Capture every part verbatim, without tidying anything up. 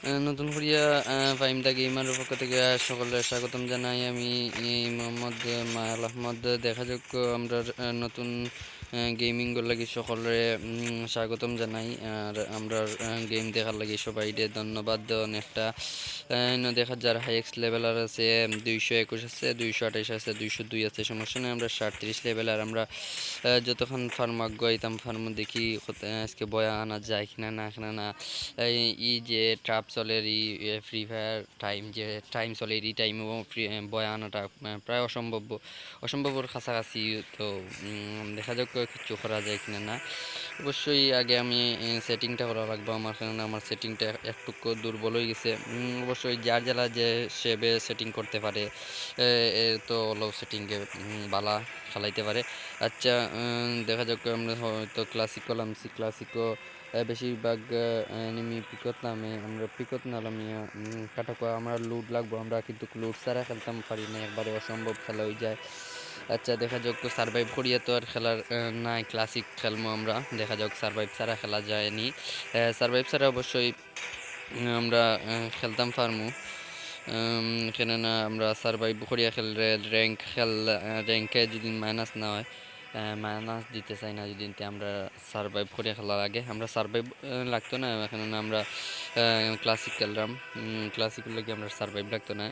আহ, নতুন করিয়া, আহ, ফাহিম দা গেমারর পক্ষ থাকি সকলরে স্বাগতম জানাই। আমি, এই, মোহাম্মদ মায়াল আহমদ। দেখা যাউক, আমরার, আহ, নতুন, আহ, গেমিংর লাগি সকলরে, উম, স্বাগতম জানাই। আর আমরার, আহ, গেম দেখার লাগি সবাইরে ধন্যবাদ দেওয়ান একটা। আহ, ইনো দেখা যার হাইয়েস্ট লেভেল আর আছে, দুইশো একুশ আছে, দুইশো আঠাইশ আছে, দুইশো দুই আছে, সমস্যা নাই। আমরা সাতত্রিশ লেভেল আর আমরা, আহ, যতক্ষণ ফার্ম আগুয়াইতাম, ফার্ম দেখি কত, আহ, আজকে বয়া আনা যায় কিনা না, কিনা না। এই, এই যে ট্র্যাপ চলের, এই, এ, ফ্রি ফায়ার টাইম যে টাইম চলের, এই টাইমও ফ্রি, এ, বয়া আনাটা, এ, প্রায় অসম্ভব, অসম্ভবর কাছাকাছি। তো, উম, দেখা যাউক কিচ্ছু করা যায় কিনা না। অবশ্যই আগে আমি, এ, সেটিংটা করা লাগবো আমার, কারণ আমার সেটিংটা একটুকু দুর্বল অই গেছে। উম, অবশ্যই যার যারা যে সেবে সেটিং করতে পারে, এ, এ তো অলো সেটিংয়ে, উম, বালা খেলাইতে পারে। আচ্ছা, উম, দেখা যাউক, আমরা হয়তো ক্লাসিকো লামছি, ক্লাসিকো, এ, বেশিরভাগ, এ, এনিমি পিকত নামে, আমরা পিকত না লামিয়া, উম, কাটাকুয়া, আমরা লুট লাগবো, আমরা কিন্তু লুট ছাড়া খেলতাম পারি না, একবারে অসম্ভব খেলা অই যায়। আচ্ছা, দেখা যাউক, সারভাইভ করিয়া তো আর খেলার, এ, নাই, ক্লাসিক খেলমু আমরা, দেখা যাউক, সারভাইভ ছাড়া খেলা যায়নি। এ, সারভাইভ ছাড়া অবশ্যই, উম, আমরা, এ, খেলতাম পারমু, উম, কেননা আমরা সারভাইভ করিয়া খেললে র‍্যাঙ্ক খেল, এ, র‍্যাঙ্কে যদি মাইনাস না অয়, এ, মাইনাস দিতে চায় না যদি, তে আমরা সারভাইভ করিয়া খেলা লাগে। আমরা সারভাইভ, এ, লাগতো না, কেননা আমরা, এ, ক্লাসিক খেলরাম, উম, ক্লাসিকর লাগি আমরা সারভাইভ লাগতো না।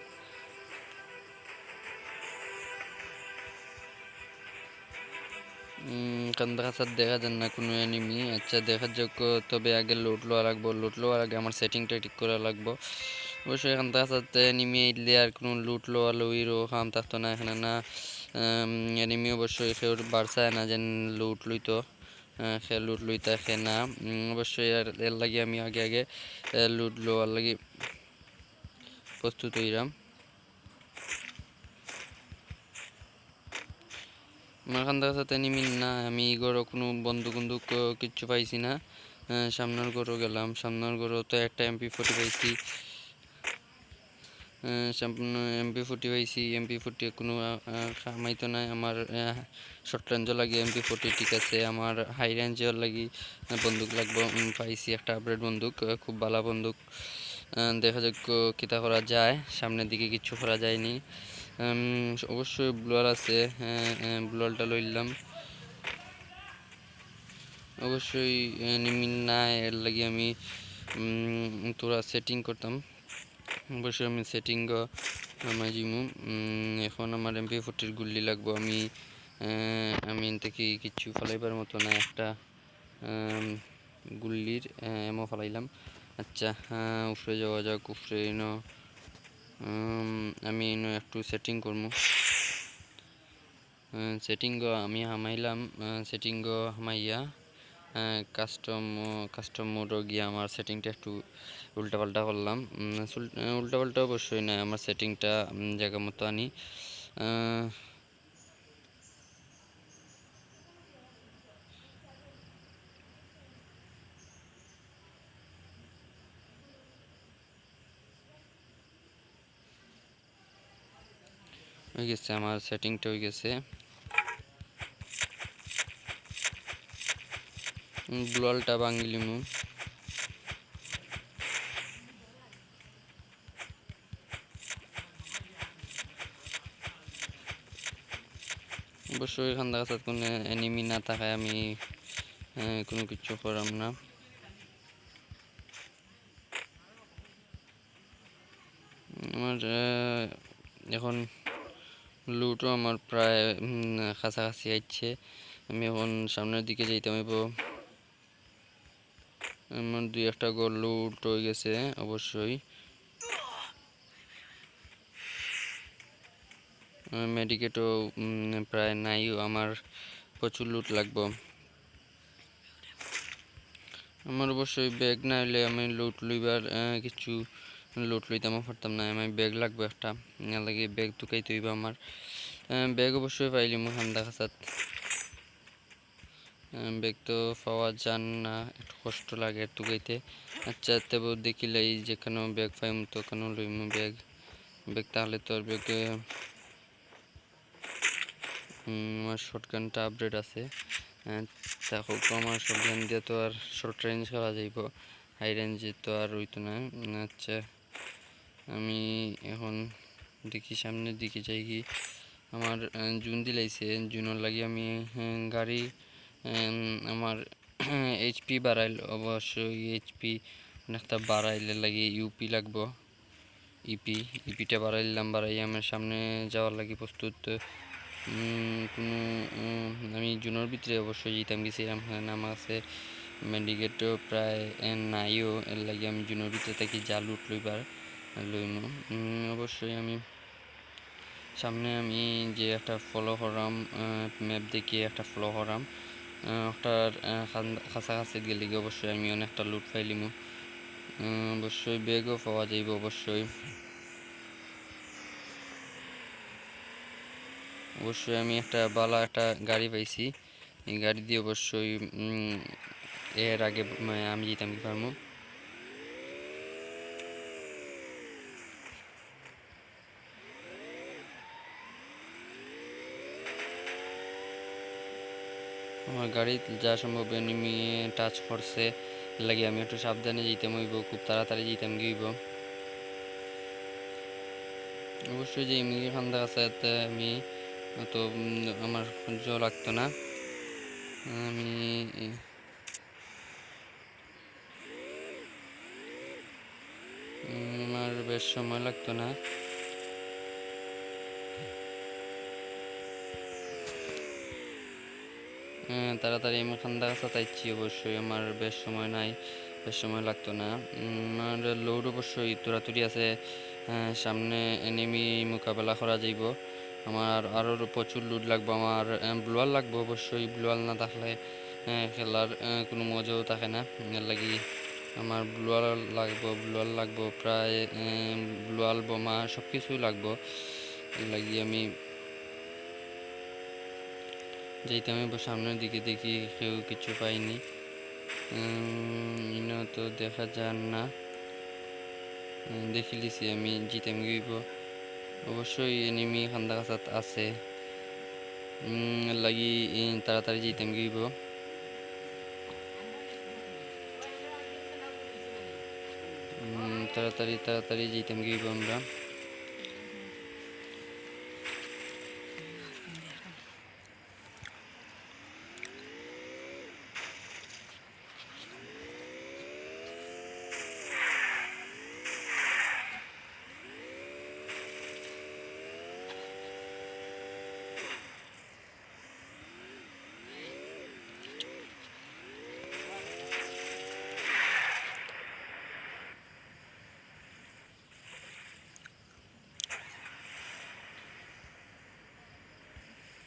উম, কান্দার কাছাত দেখা যার না কুনু এনিমি। আচ্ছা, দেখা যাউক, তবে আগে লুট লওয়া লাগবো। লুট লওয়ার আগে আমার সেটিংটা ঠিক করা লাগবো। অবশ্যই কান্দার কাছাত এনিমি আইলে আর কুনু লুট লওয়া লইরও কাম থাকতো না, কেননা, উম, এনিমি অবশ্যই কেউর বারসায় না যেন লুট লইতো, আহ, কে লুট লইতা কে না। উম, অবশ্যই এর, এর লাগি আমি আগে আগে, এ, লুট লওয়ার লাগি প্রস্তুত অইরাম। আমার কান্দার কাছাত এনিমি না, আমি ই ঘরো কুনু বন্দুক উন্দুক, আহ, কিচ্ছু পাইছি না। আহ, সামনর ঘরো গেলাম, সামনর ঘরো তো একটা এমপি ফর্টি পাইছি। আহ, সামনে এমপি ফর্টি পাইছি, এমপি ফর্টি কুনু, আহ, আহ, কাম আইতো নায়। আমার, আহ, শর্ট রেঞ্জও লাগে এমপি ফর্টি, ঠিক আছে। আমার হাই রেঞ্জর লাগি, আহ, বন্দুক লাগবো। উম, পাইছি একটা আপগ্রেড বন্দুক, আহ, খুব বালা বন্দুক। আহ, দেখা যাউক, কিতা করা যায়, সামনের দিকে কিচ্ছু করা যায়নি। উম, অবশ্যই ব্লুয়াল আছে, আহ, আহ, ব্লুয়ালটা লইলাম। অবশ্যই, আহ, এনিমি না, এর লাগি আমি, উম, থুড়া সেটিং করতাম। অবশ্যই আমি সেটিংও নামাই দিমু। উম, এখন আমার এমপি ফর্টির গুল্লি লাগবো। আমি, আহ, আমি এন থাকি কিচ্ছু ফালাইবার মতো না, একটা, আম, গুল্লির, আহ, এমও ফালাইলাম। আচ্ছা, আহ, উপরে যাওয়া যাউক, উপরে ইনো, উম, আমি ইনো একটু সেটিং করমু। আহ, সেটিংও আমি হামাইলাম, আহ, সেটিংও হামাইয়া, আহ, কাস্টম, কাস্টম মোডও গিয়া আমার সেটিংটা একটু উল্টাপাল্টা করলাম। উম, সুল-, আহ, উল্টাপাল্টা অবশ্যই নায়, আমার সেটিংটা, উম, জাগা মতো আনি। আহ, অই গেছে, আমার সেটিংটা অই গেছে। উম, ব্লুয়ালটা ভাঙিলিমু। অবশ্যই কান্দার কাছাত কুনু এনিমি না থাকায় আমি, আহ, কুনু কিচ্ছু কররাম না। আমার, আহ, এখন লুটও আমার প্রায়, উম, কাছাকাছি আইছে। আমি এখন সামনের দিকে যাইতাম অইবো। আমার দুই একটা ঘর লুট অই গেছে অবশ্যই। আহ, মেডিকেটও, উম, প্রায় নাই, আমার প্রচুর লুট লাগবো। আমার অবশ্যই ব্যাগ না অইলে আমি লুট লইবার, আহ, কিচ্ছু লুট লইতামও পারতাম না, আমি ব্যাগ লাগবো একটা, এর লাগি ব্যাগ তুকাইতে অইবো আমার। আহ, ব্যাগ অবশ্যই পাইলিমু কান্দার কাছাত। আহ, ব্যাগ তো পাওয়া যার না, একটু কষ্ট লাগে তুকাইতে। আচ্ছা, তেবু দেখিলাই যেখানো ব্যাগ পাইমু তো ওখানো লইমু ব্যাগ। ব্যাগ তাহলে তো আর ব্যাগে উম, আমার শর্টগানটা আপগ্রেড আছে। আহ, তা হোক, আমার শর্টগান দিয়া তো আর শর্ট রেঞ্জ খেলা যাইবো। হাই রেঞ্জে তো আর অইতো না। উম, আচ্ছা, আমি এখন দেখি সামনের দিকে যাই কি। আমার, আহ, জুন দিলাইছে, জুনর লাগি আমি, আহ, গাড়ি, আম, আমার এইচপি বাড়াইল, অবশ্যই এইচপি অনেকটা বাড়াইলে লাগি ইউপি লাগবো। ইপি, ইপিটা বাড়াইলাম, বাড়াই আমার সামনে যাওয়ার লাগি প্রস্তুত। উম, কোনো, উম, আমি জুনর ভিতরে অবশ্যই যাইতাম গেছিলাম, কারণ আমার কাছে মেডিকেটও প্রায়, এ, নাইও, এর লাগি আমি জুনর ভিতরে থাকি যা লুট লইবার লইমু। উম, অবশ্যই আমি সামনে আমি যে একটা ফলো করলাম, আহ, ম্যাপ দেখি একটা ফলো করলাম, আহ, ওটার, আহ, খান-, কাছাকাছি গেলে গিয়ে অবশ্যই আমি অনেকটা লুট পাইলিমু। আহ, অবশ্যই ব্যাগও পাওয়া যাইব অবশ্যই। অবশ্যই আমি একটা ভালা একটা গাড়ি পাইছি, এই গাড়ি দিয়ে অবশ্যই, উম, এর আগে, মানে, আমি যেতাম কি পারমু। আমার গাড়িত যা সম্ভব এনিমি টাচ করছে, এর লাগি আমি একটু সাবধানে যাইতাম অইব, খুব তাড়াতাড়ি যাইতাম গি অইব। অবশ্যই যে এমনি খান্দা আছে, এতে আমি অত, উম, আমার সহ্য লাগতো না। আমি উম, আমার বেশ সময় লাগতো না। আহ, তাড়াতাড়ি আমি খান্দা কাছা তাইছি, অবশ্যই আমার বেশ সময় নাই, বেশ সময় লাগতো না। উম, আমার লোড অবশ্যই তোড়াতুড়ি আছে, আহ, সামনে এনিমি মোকাবেলা করা যাইব। আমার আরও প্রচুর লোড লাগবো, আমার, আহ, ব্লুয়াল লাগবো অবশ্যই, ব্লুয়াল না থাকলে, আহ, খেলার, আহ, কোনো মজাও থাকে না। এর লাগি আমার ব্লুয়াল লাগবো, ব্লুয়াল লাগবো প্রায়, আহ, ব্লুয়াল বোমা সব কিছুই লাগবো। এর লাগি আমি যাইতাম অইব সামনের দিকে, দেখি কেউ কিছু পাইনি। উম, ইনো তো দেখা যার না। উম, দেখিলিছি আমি, যাইতাম গি অইব। অবশ্যই এনিমি খান্দা কাছাত আছে। উম, এর লাগি, ই, তাড়াতাড়ি যাইতাম গি অইব। উম, তাড়াতাড়ি, তাড়াতাড়ি যাইতাম গি অইব আমরা।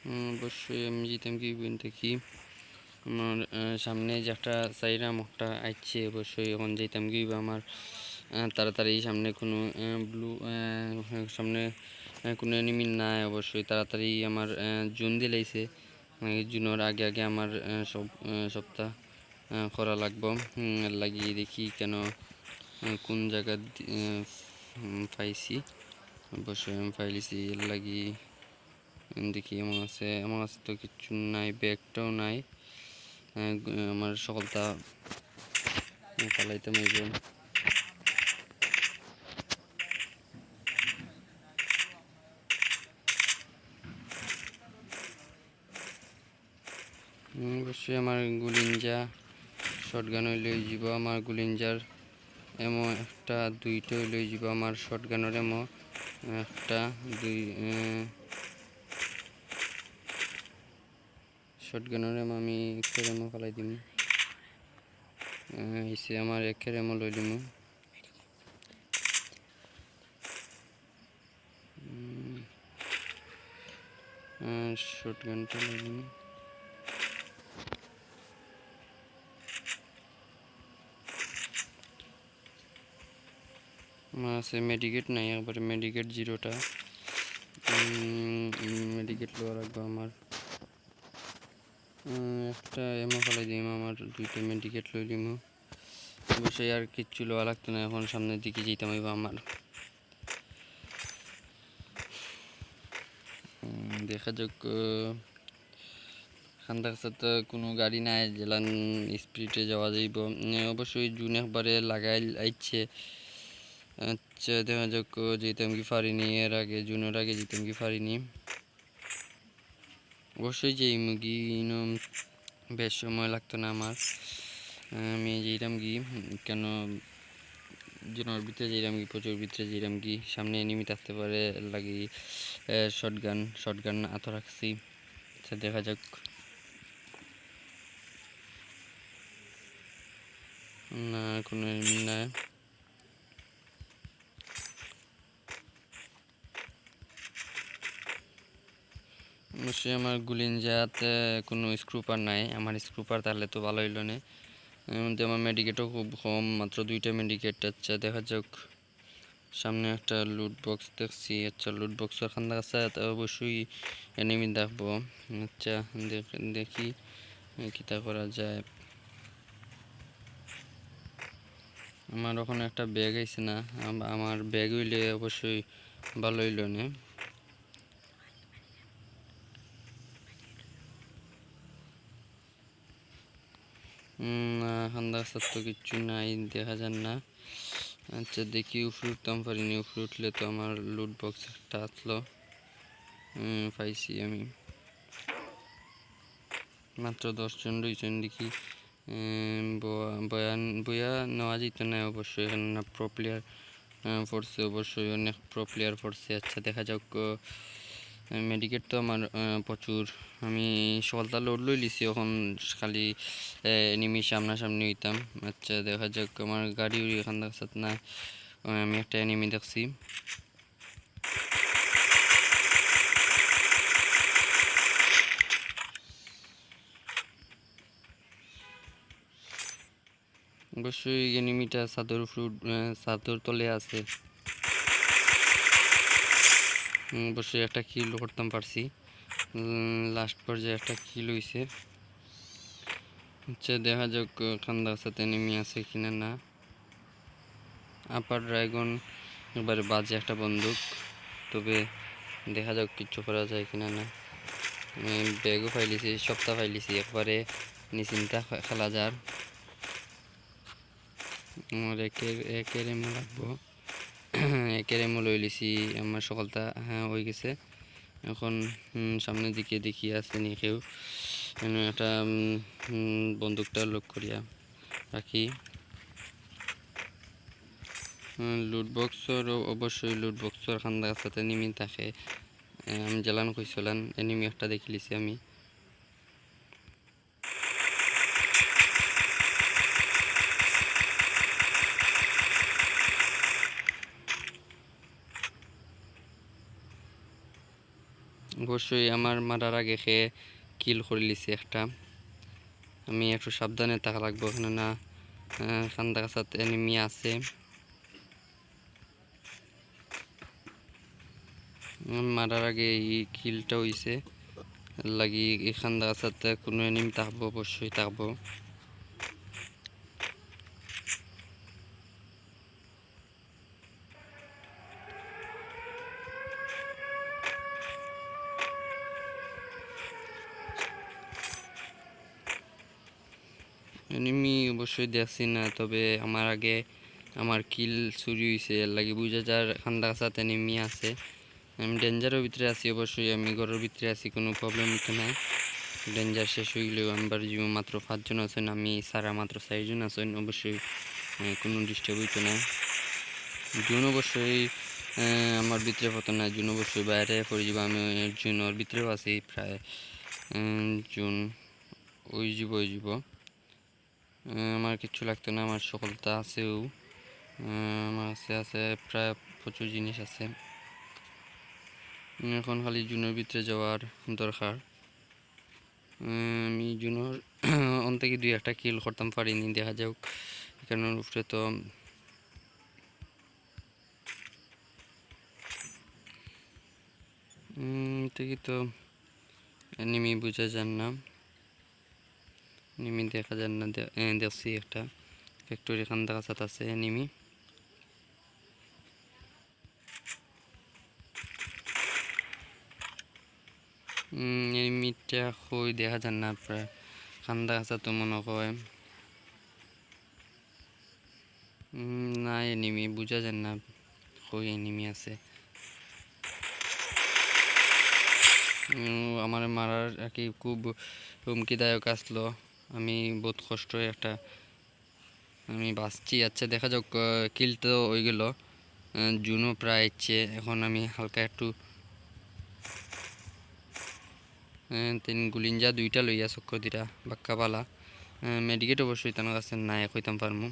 উম, অবশ্যই আমি যাইতাম গি অইব দেখি। আমার, আহ, সামনে যে একটা সাইরাম একটা আইছে, অবশ্যই এখন যাইতাম গি অইব আমার, আহ, তাড়াতাড়ি সামনে কোনো, আহ, ব্লু, আহ, সামনে, আহ, কোনো এনিমি নাই, অবশ্যই তাড়াতাড়ি আমার, আহ, জুন দিলাইছে। আহ, জুনর আগে আগে আমার, আহ, সব, আহ, সবটা, আহ, করা লাগবো। উম, এর লাগি দেখি কেন, আহ, কোন জায়গা দি-, আহ, উম, পাইছি, অবশ্যই আমি পাইলিছি, এর লাগি দেখি, আমার কাছে, আমার কাছে তো কিচ্ছু নাই, ব্যাগটাও নাই। আহ, গ-, আমার সকলটা ফালাইতে অইব। উম, অবশ্যই আমার গুলিঞ্জা শটগান অইলে অইযিব, আমার গুলিঞ্জার এমো একটা, দুইটা অইলে অইযিব, আমার শটগানর এমো একটা, দুই, আহ, শটগানর এমো আমি একটা এমো ফালাই দিমু। আহ, এসে আমার একের এমো লই লিমু। উম, আহ, শটগানটা লই লিমু। আমার আছে মেডিকেট নাই, একবারে মেডিকেট জিরোটা। উম, উম, মেডিকেট লওয়া লাগবো আমার। উম, একটা এমো ফালাই দিমু, আমার দুইটা মেডিকেট লই লিমু। অবশ্যই আর কিচ্ছু লওয়া লাগতো না, এখন সামনের দিকে যাইতাম অইব আমার। উম, দেখা যাক, আহ, কান্দাকাছাত কুনু গাড়ি নাই, যেলান স্পিডে যাওয়া যাইবো। এ, অবশ্যই জুন একবারে লাগাইল আইছে। আচ্ছা, দেখা যাউক, যাইতাম কি পারিনি এর আগে, জুনর আগে যাইতাম কি পারিনি। অবশ্যই যাইমুগি, ইনো বেশ সময় লাগতো না আমার। আমি যাইরামগি, কেন জুনর ভিতরে যাইরামগি, প্রচুর ভিতরে যাইরামগি, সামনে এনিমি থাকতে পারে, এর লাগি, এ, শটগান, শটগান আতো রাখছি। আচ্ছা, দেখা যাউক। না, কুনু এনিমি নাই। অবশ্যই আমার গুলিঞ্জাতে কুনু স্ক্রুপার নাই, আমার স্ক্রুপার তাইলে তো ভালা অইলো নে। এর মধ্যে আমার মেডিকেটও খুব কম, মাত্র দুইটা মেডিকেট। আচ্ছা, দেখা যাউক, সামনে একটা লুট বক্স দেখছি। আচ্ছা, লুট বক্সর কান্দাকাছাত অবশ্যই এনিমি থাকবো। আচ্ছা, দেখ-, দেখি, এ, কিতা করা যায়। আমার অখন একটা ব্যাগ আইছে না, আম-, আমার ব্যাগ অইলে অবশ্যই ভালা অইলো নে। উম, না, কান্দাকাছাত তো কিচ্ছু নাই, দেখা যার না। আচ্ছা, দেখি, উপরে উঠতাম পারিনি, উপরে উঠলে তো আমার লুট বক্স একটা আছলো। উম, পাইছি আমি। মাত্র দশ জন রইছইন দেখি। উম, বয়া-, বয়ান, বয়া নেওয়া যাইতো না অবশ্যই, এখানে না প্রো প্লেয়ার, আহ, পড়ছে অবশ্যই, অনেক প্রো প্লেয়ার পড়ছে। আচ্ছা, দেখা যাউক, আহ, মেডিকেট তো আমার, আহ, প্রচুর। আমি সকালতা লোড লইলিছি, অখন খালি, আহ, এনিমি সামনাসামনি অইতাম। আচ্ছা, দেখা যাউক, আমার গাড়ি উড়ি কান্দাকাছাত নাই। আহ, আমি একটা এনিমি দেখছি। অবশ্যই এনিমিটা ছাদর উপরে উঠ-, আহ, ছাদর তলে আছে। উম, অবশ্যই একটা কিল করতাম পারছি। উম, লাস্ট পর্যায়ে একটা কিল অইছে। আচ্ছা, দেখা যাউক, আহ, কান্দাকাছাত এনিমি আছে কিনা না। আপার ড্রাগন একবারে বাজে একটা বন্দুক, তবে দেখা যাউক কিচ্ছু করা যায় কিনা না। আমি ব্যাগও পাইলিছি, সবতা পাইলিছি, একবারে নিশ্চিন্তা খে-, খেলা যার। আমার একের, একের এমও লাগবো। একের এমও লইলিছি, আমার সকালতা, হ্যাঁ, অইগেছে। অখন, হুম, সামনের দিকে দেখি আছে নি কেউ। এনে একটা, উম, উম, বন্দুকটা লক করিয়া রাখি। উম, লুট বক্সর অ-, অবশ্যই লুট বক্সর কান্দাকাছাত এনিমি থাকে। এ, আমি যেলান কইছিলাম, এনিমি একটা দেখিলিছি আমি। অবশ্যই আমার মারার আগে কে কিল করিলিছে একটা। আমি একটু সাবধানে থাকা লাগবো, কেননা, আহ, কান্দাকাছাত এনিমি আছে। উম, মারার আগে ই কিলটা অইছে, লাগি ই কান্দাকাছাত কুনু এনিমি থাকবো, অবশ্যই থাকবো। এনিমি অবশ্যই দেখছি না, তবে আমার আগে আমার কিল চুরি অইছে, এর লাগি বুঝা যার কান্দাকাছাত এনিমি আছে। আমি ডেঞ্জারর ভিতরে আছি, অবশ্যই আমি ঘরর ভিতরে আছি, কুনু প্রবলেম অইতো নায়। ডেঞ্জার শেষ অইগেলেও আমি বাড়ি যাইমু। মাত্র পাঁচজন আছইন, আমি ছাড়া মাত্র চাইরজন আছইন, অবশ্যই, আহ, কুনু ডিস্টার্ব অইতো নায়। জুন অবশ্যই, আহ, আমার ভিতরে পড়তো নায়, জুন অবশ্যই বাইরে পড়ি যাইবো। আমি জুনর ভিতরেও আছি প্রায়, উম, জুন অইযিবো, অইযিবো। আহ, আমার কিচ্ছু লাগতো না, আমার সকলতা আছেউ। আহ, আমার আছে, আছে প্রায় প্রচুর জিনিস আছে। উম, অখন খালি জুনর ভিতরে যাওয়ার দরকার। উম, আমি জুনর অন থাকি দুই একটা কিল করতাম পারিনি, দেখা যাউক। এখানর উপরে তো, উম, থাকি তো এনিমি বুঝা যার না। এনিমি দেখা যার না, দে-, এ, দেখছি একটা ফ্যাক্টরি কান্দাকাছাত আছে এনিমি। উম, এনিমিটা কই দেখা যার না, প্রায় কান্দা গাছা তো মনে হয়। উম, না, এনিমি বুঝা যার না, কই এনিমি আছে। উম, আমার মারার আর কি খুব হুমকিদায়ক আসলো। আমি বহুত কষ্ট একটা আমি বাঁচছি। আচ্ছা, দেখা যাক, আহ, কিল তো হয়ে গেল। আহ, জুনও প্রায় ইচ্ছে। এখন আমি হালকা একটু, আহ, তিন গুলিঞ্জা দুইটা লইয়া চক্কর দিরা, বাক্কা বালা। আহ, মেডিকেট অবশ্যই তার কাছে নাই, কইতাম পারমু।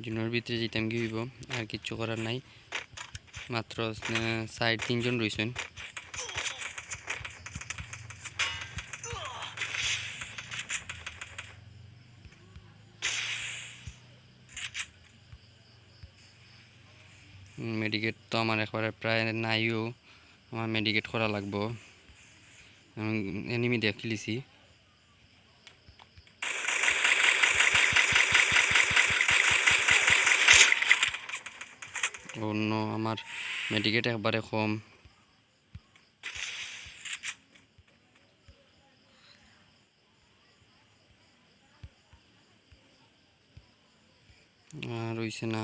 জুনের ভিতরে যেতাম কি হইব, আর কিচ্ছু করার নাই। মাত্র, আহ, সাইড তিনজন রইছেন। উম, মেডিকেট তো আমার একবারে প্রায় নাইও, আমার মেডিকেট করা লাগবো। আমি এনিমি দেখিলিছি। অন্য আমার মেডিকেট একবারে কম। আর রইছে না।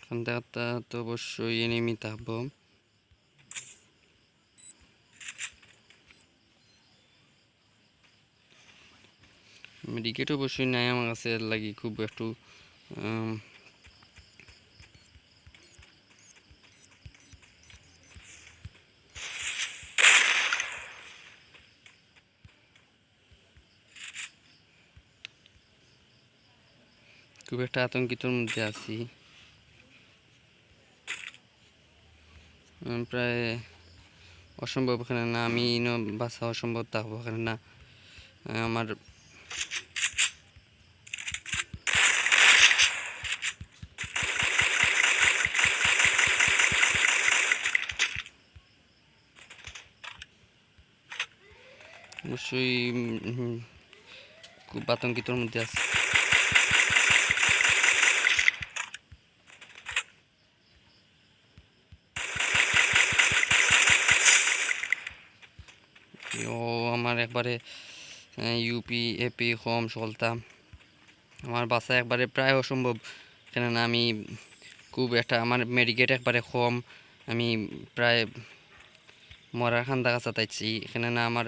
কারণ দেখাত তো অবশ্যই এনিমি থাকবো। মেডিকেট অবশ্যই নাই আমার কাছে, এর লাগি খুব একটু, আম, খুব একটা আতঙ্কিতর মধ্যে আছি। উম, প্রায় অসম্ভব এখানে না, আমি ইনো বাসা অসম্ভব থাকবো এখানে না। আহ, আমার অবশ্যই, উম, খুব আতঙ্কিতর মধ্যে আছি। ও আমার একবারে, আহ, ইউপি, এপি কম চলতাম। আমার বাসা একবারে প্রায় অসম্ভব, কেননা আমি খুব একটা, আমার মেডিকেট একবারে কম, আমি প্রায় মরার কান্দা কাছাত আইছি, কেননা আমার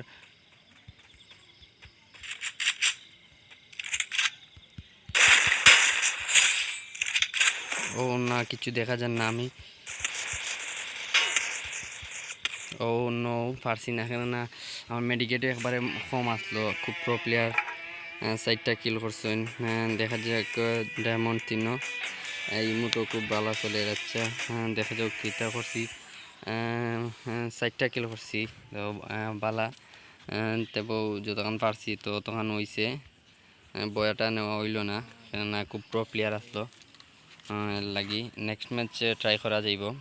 ও না, কিছু দেখা যার না আমি। ও নো, পারছি না, কেননা আমার মেডিকেটে একবারে কম আসলো, খুব প্রো প্লেয়ার, আহ, চারটা কিল করছেন। আহ, দেখা যাক, আহ, ডায়মন্ড তিনও, এই মুহূর্তে খুব ভালো চলে যাচ্ছে। আহ, দেখা যাক কিতা করছি, আহ, আহ, চারটা কিল করছি, তো, আহ, বালা, আহ, তেবো যতক্ষণ পারছি তো ততক্ষণ হইছে। আহ, বয়াটা নেওয়া হইল না, কেননা খুব প্রো প্লেয়ার আসলো, আহ, এর লাগি। নেক্সট ম্যাচ ট্রাই করা যাইব।